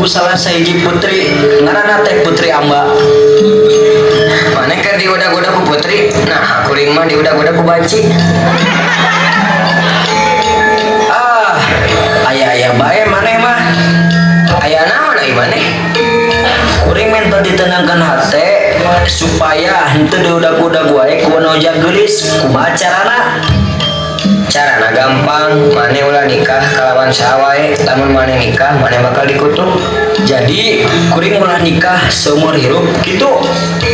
salah sahiji putri ngaranna teh Putri Amba. Maneh keur diudag-udag ku putri, nah kuring mah diudag-udag ku banci. Ah, aya-aya bae maneh mah. Aya naon ai maneh? Kuring minta ditenangkan hate supaya henteu diudag-udag wae ku wanoja geulis. Kumaha carana? Carana gampang, maneh ulah nikah kalawan saha wae. Lamun maneh nikah, maneh bakal dikutuk. Jadi kuring ulah nikah seumur hirup gitu?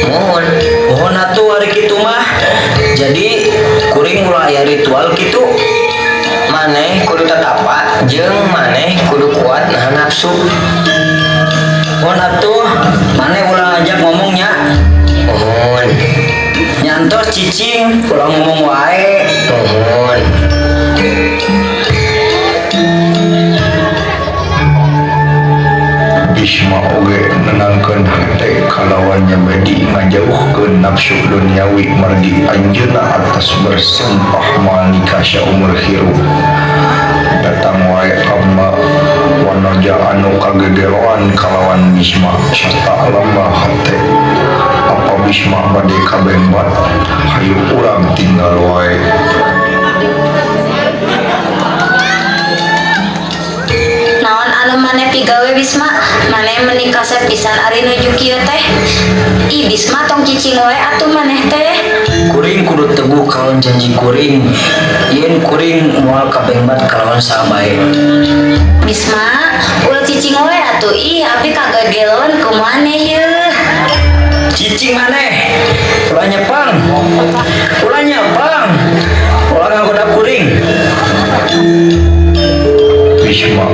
Mohon. Mohon atuh hari kitu mah. Jadi kuring ulah aya ritual gitu? Maneh kudu tatapa jeung maneh kudu kuat nahan nafsu. Mohon atuh, maneh ulah ngajak ngomongnya. Mohon. Nyantos cicing, ulah ngomong wae. Mohon. Bisma oge nenangkeun hate kalawan nyabedi ngajauhkeun nafsu duniawi margi anjeunna atas bersumpah moal nikah saumur hirup. Datang wae Amba wanoja anu kagegeloan kalawan Bisma sarta lembah hate. Apa Bisma bade kabembat? Hayu urang tinggal wae. Naon anu maneh pigawe, Bisma? Maneh meni kasep pisan ari nuju kieu teh. Ih, Bisma, tong cicing wae atuh maneh teh. Kuring kudu teguh kalawan janji kuring yen kuring moal kabembat kalawan saha bae. Bisma, ulah cicing wae atuh. Ih, abi kagegeloan ku maneh yeuh. Cicing maneh, ulah nyepang, ulah nyepang, ulah ngagoda kuring. Bisma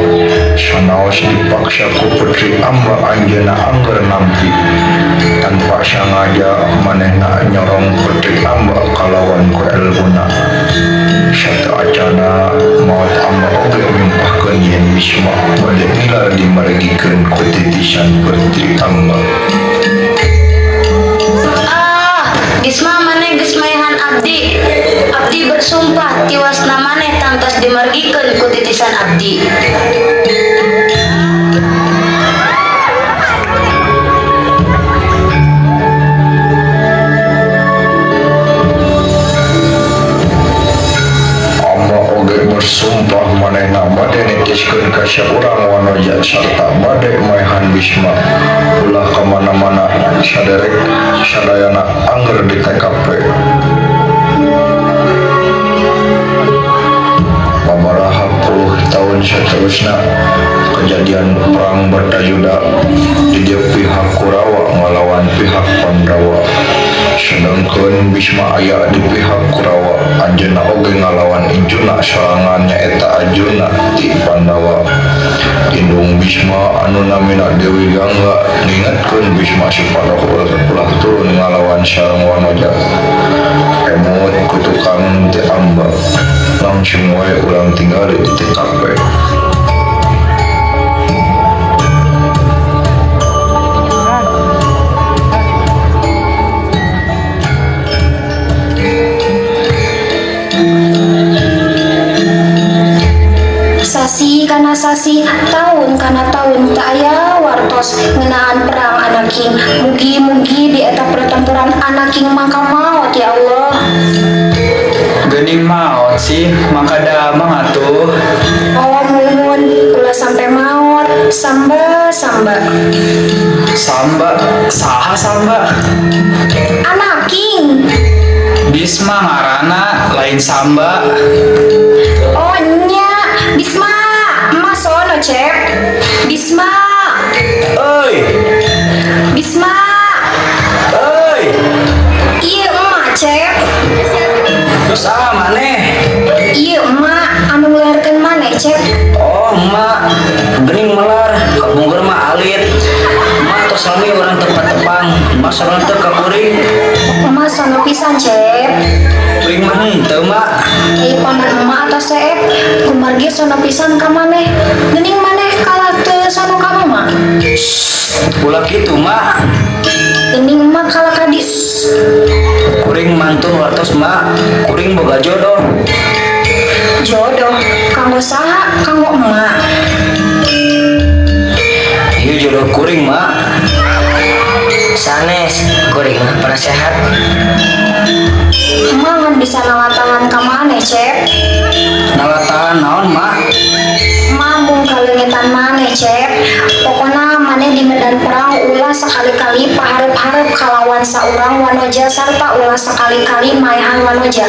sanaos dipaksa ku Putri Amba, anjeunna angger nampi. Tanpa sangaja manehna nyorong Putri Amba kalawan ku elmuna. Sateuacanna maot, Amba oge nyumpahkeun yen Bisma bade milar dimargikeun ku titisan Putri Amba. Ah, Bisma, maneh geus maehan abdi. Abdi bersumpah tiwasna maneh tangtos dimargikeun ku titisan abdi. Amba oge bersumpah manehna bade nitiskeun ka saurang wanoja sarta bade maehan Bisma. Ulah kamana-mana saderek sadayana angger di TKP. Babaraha puluh tahun seterusnya, kejadian perang Bratayuda. Di dieu pihak Kurawa ngalawan pihak Pandawa, sedangkan Bisma aya di pihak Kurawa. Anjeunna oge ngalawan incuna sorangan, nyaeta Arjuna ti Pandawa. Indung Bisma anu namina Dewi Gangga ngingetkeun Bisma supados ulah turun ngalawan sareng wanoja. Emut ku tukang ti Amba. Langsung wae urang tinggali di TKP. Sasi kana sasi, tahun kana tahun, teu aya wartos ngeunaan perang Anaking. Mugi-mugi di eta pertempuran Anaking mangka maot, ya Allah. Geuning maot sih, mangka damang atuh. Oh, muhun, ulah sampai maot. Samba, samba. Samba, saha Samba? Anaking. Bisma ngaranna, lain Samba. Oh nya, Bisma, emak sono, Cep. Bisma. Euy. Bisma. Euy. Iya emak, Cep. Terus ah maneh? Iya emak, anu ngelahirkeun maneh, Cep. Oh, emak, geuning melar, kapungkur mah alit. Emak tos sami urang tempat tepang, emak sono teu ka kuring. Emak sono pisan, Cep. Kuring mah henteu, Mak. Ieu paman emak atau Seep, kumargi sono pisan ka maneh. Geuning maneh kalah teu sono ka emak. Ulah kitu, Mak. Geuning emak kalah ka dis. Kuring mantun wartos, Mak. Kuring boga jodoh. Jodoh, kanggo saha? Kanggo emak? Ieu jodoh kuring, Mak. Sanes, kuring mah penasehat. Emak ngan bisa nalatangan ka maneh, Cep. Nalatahan naon, Mak? Mambung kaleungitan maneh, Cep. Pokona maneh di medan perang ulah sakali-kali pahareup-hareup kalawan saurang wanoja sarta ulah sakali-kali maehan wanoja.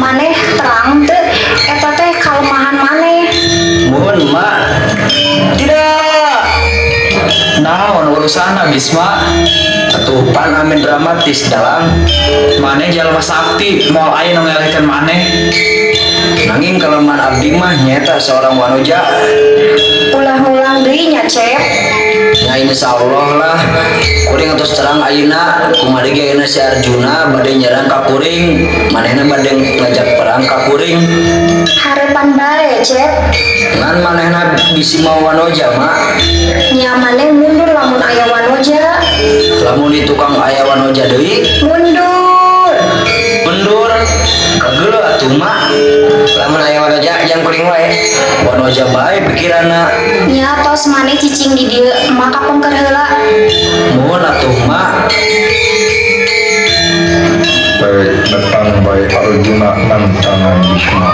Maneh terang teu eta teh kalemahan maneh. Mohon, Mak. Tidak. Naon urusanna, Bisma? Atuh pan amin dramatis dalang. Maneh jalma sakti, moal aya nu ngelehkeun maneh. Nanging kelemahan abdi mah nyaeta seorang wanoja. Ulah ngulang deui nya, Cep. Ya insya Allah lah, kuring atos terang ayeuna kumaha ge ayeuna si Arjuna bade nyerang ka kuring, manehna bade ngajak perang ka kuring. Harepan bae, Cep. Ngan manehna bisi mau wanoja, Mak. Nya maneh mundur lamun aya wanoja. Lamun di tukang aya wanoja deui, Mundur. Mundur. Kageuleuh atuh, Mak. Lamun aya wanoja jang kuring wae. Wanoja bae pikiranna. Nya tos maneh cicing di dieu, maka pengker heula. Mohon atuh, Mak. Baik datang bae Arjuna nantangan Bisma.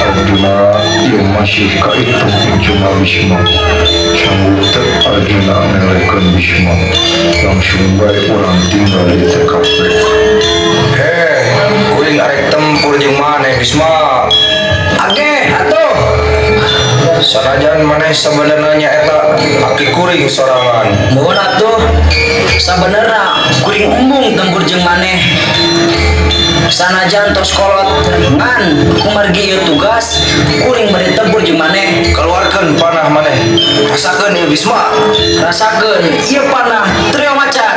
Arjuna ieu masih kaitung incuna Bisma. Sanggup teu Arjuna ngelehkeun Bisma? Langsung bae urang tinggal di TKP. Heh, kuring arek tempur jeung maneh, Bisma. Age atuh. Sanajan maneh sebenarnya nyaeta aki kuring sorangan. Mohon atuh, sabenerna kuring embung tempur jeung maneh. Sanajan tos kolot, ngan kumargi ieu tugas kuring bade tempur jeung maneh. Keluarkan panah maneh. Rasakeun ieu, Bisma. Rasakeun ieu panah trio macan.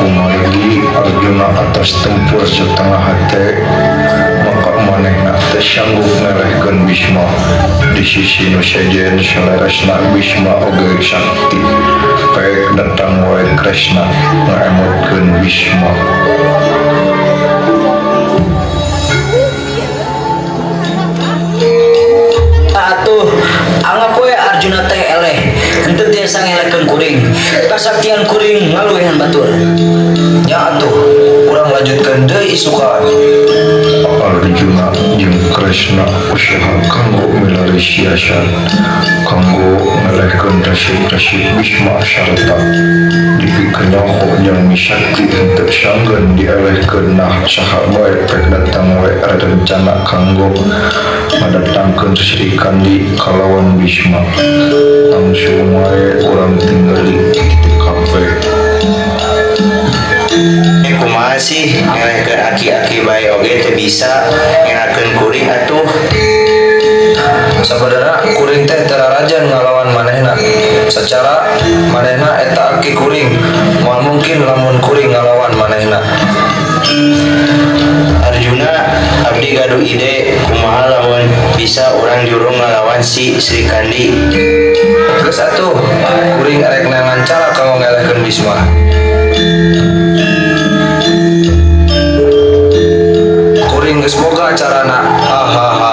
Kumargi Arjuna atas tempur setengah hate, maka manehna teu sanggup ngelehkeun Bisma. Di sisi nu sejen saleresna Bisma oge sakti. Pek datang wae Kresna ngaemutkeun Bisma. Atuh anggap we Arjuna teh eleh, henteu tiasa ngelehkeun kuring. Kasaktian kuring ngaluwihan batur. Nya atuh, urang lanjutkeun deui isukan. Arjuna jeung Kresna usaha kanggo milari siasat kanggo ngelehkeun resik-resik Bisma sarta dipikeunyaho jalmi sakti henteu sanggeun dielehkeun. Nah, saha bae pek datang we rencana kanggo ngadatangkeun Sri Kandi kalawan Bisma. Langsung wae urang tinggali di TKP. Eh, kumaha sih ngelehkeun aki-aki bae oge teu bisa ngelakeun kuring atuh. Sabenerna kuring teh teu rarajan ngalawan manehna. Secara manehna eta aki kuring, moal mungkin lamun kuring ngalawan manehna. Arjuna, abdi gaduh ide, kumaha lamun bisa urang jurung ngalawan si Sri Kandi? Geus atuh, kuring arek neangan cara kanggo ngelehkeun Bisma. Kuring geus boga carana. Hahaha.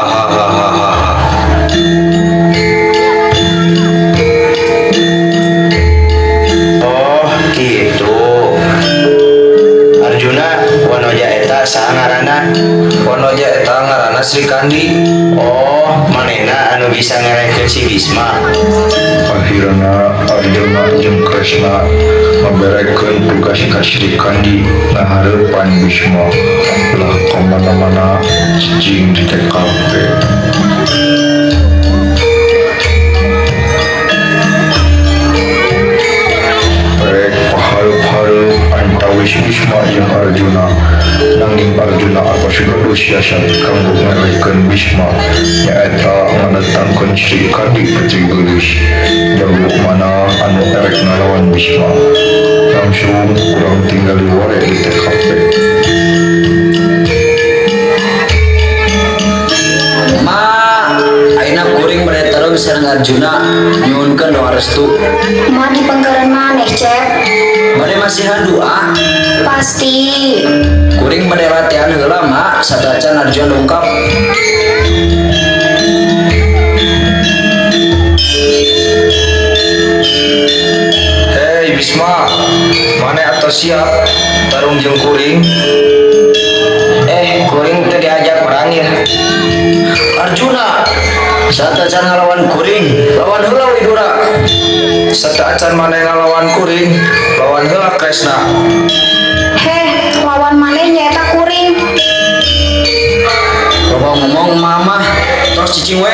Oh, gitu. Arjuna, wanoja eta saha ngaranna? Wanoja eta ngaranna Sri Kandi. Oh, manehna anu bisa ngelehkeun si Bisma. Akhirna Arjuna jeung Kresna ngaberekeun tugas ka Sri Kandi ngahareupan Bisma. Ulah kamana-mana, cicing di TKP. Rek pahareup-hareup antawis Bisma jeung Arjuna. Nanging Arjuna atos gaduh siasat kanggo ngelehkeun Bisma, nyaeta ngadatangkeun Sri Kandi putri geulis. Jago mana anu erek ngalawan Bisma? Langsung urang tinggali wae di TKP. Ma, ayeuna kuring bade tarung sareng Arjuna, nyuhunkeun doa restu. Ma di pengkeureun maneh maneh, Cep. Bade masihan doa. Pasti. Kuring bade latihan heula, Mak, satacan Arjuna dongkap. Hei Bisma, maneh atos siap tarung jeung kuring? Eh, kuring teu diajak perang ya. Arjuna, satacan ngalawan kuring, lawan heula Widura. Sateuacan maneh ngalawan kuring, lawan heula Kresna. Heh, lawan maneh nyaeta kuring. Loba ngomong mama, tos cicing we.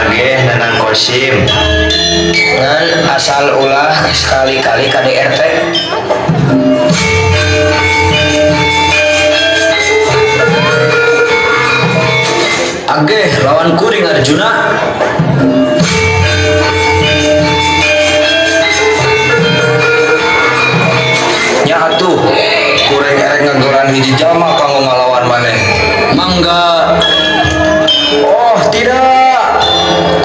Ageh Nanang Kosim. Ngan asal ulah sekali-kali KDRT. Ageh lawan kuring Arjuna. Nya atuh, kuring erek ngagoran hiji jalma kanggo ngalawan maneh. Mangga. Oh, tidak.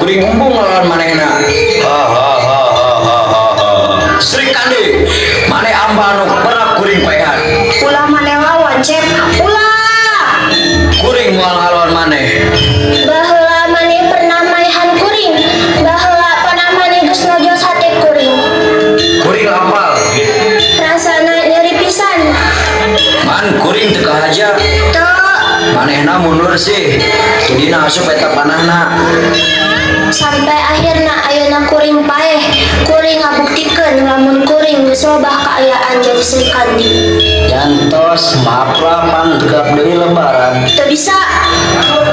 Kuring embung ngalawan manehna. Ha ha ha ha ha ha ha. Sri Kandi, maneh amba anu pernah kuring paehan. Ulah maneh lawan, Cep. Ulah! Kuring moal ngalawan maneh. Baheula maneh pernah maehan kuring. Baheula panah maneh geus nojos hate kuring. Kuring apal. Rasana nyeri pisan. Man kuring teu kahaja. Teu. Manehna mundur sih. Tudina asup eta panahna. Sampai akhirna ayeuna kuring paeh. Kuring ngabuktikeun lamun kuring geus robah kaayaan jadi Srikandi. Jantos maaf lah pan dekap deui lebaran. Teu bisa.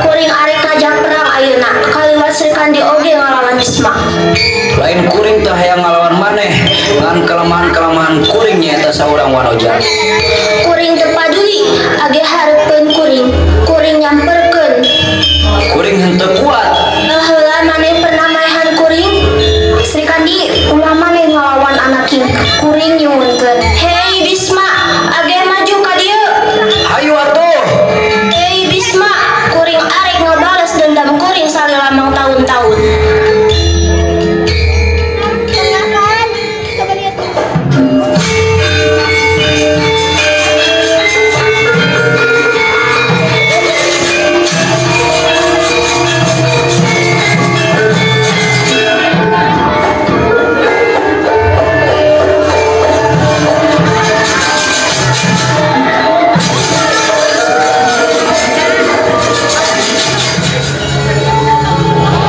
Kuring arek ngajak perang ayeuna. Kaliwat Srikandi oge ngalawan Bisma. Lain kuring teh hayang ngalawan maneh, ngan kelemahan-kelemahan kuring nyaeta saurang wanoja. Kuring teu paduli age hareupeun kuring. Kuring nyamperkeun. Kuring henteu kuat. Baheula maneh pernah maehan kuring? Srikandi, ulah maneh ngalawan anaking. Kuring nyuhunkeun. Hei Bisma, age maju ka dieu. Hayu atuh. Hei Bisma, kuring arek ngabales dendam kuring salila mangtaun-taun.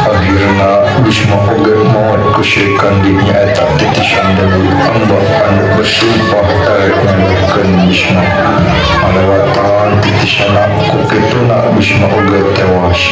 Akhirna Bisma oge maot ku Sri Kandi nyaeta titisan Dewi Amba anu bersumpah erek ngelehkeun Bisma. Ngalewatan titisanna ku kituna Bisma oge tewas.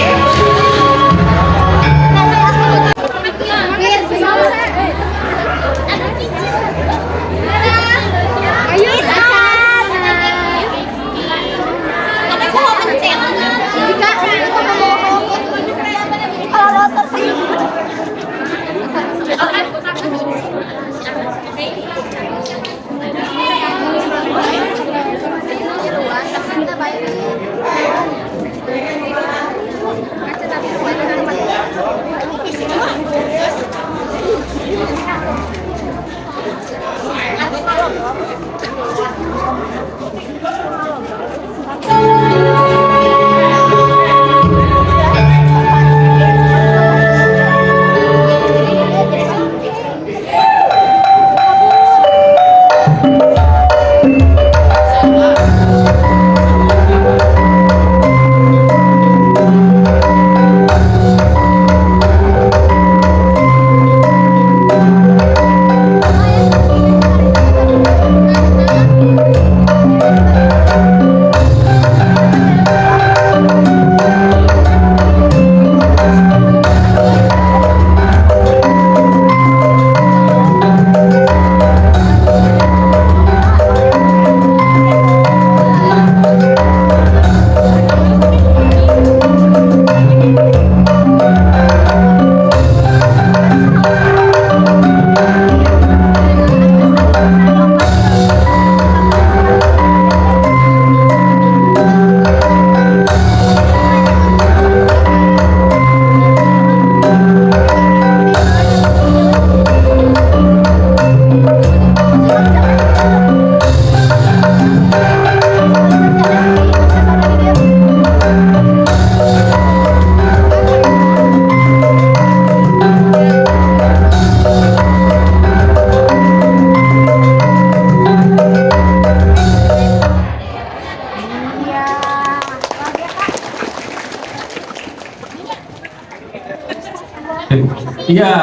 Ya,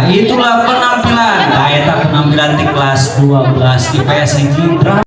itulah penampilan. Nah, eta penampilan di kelas 12 IPS hiji.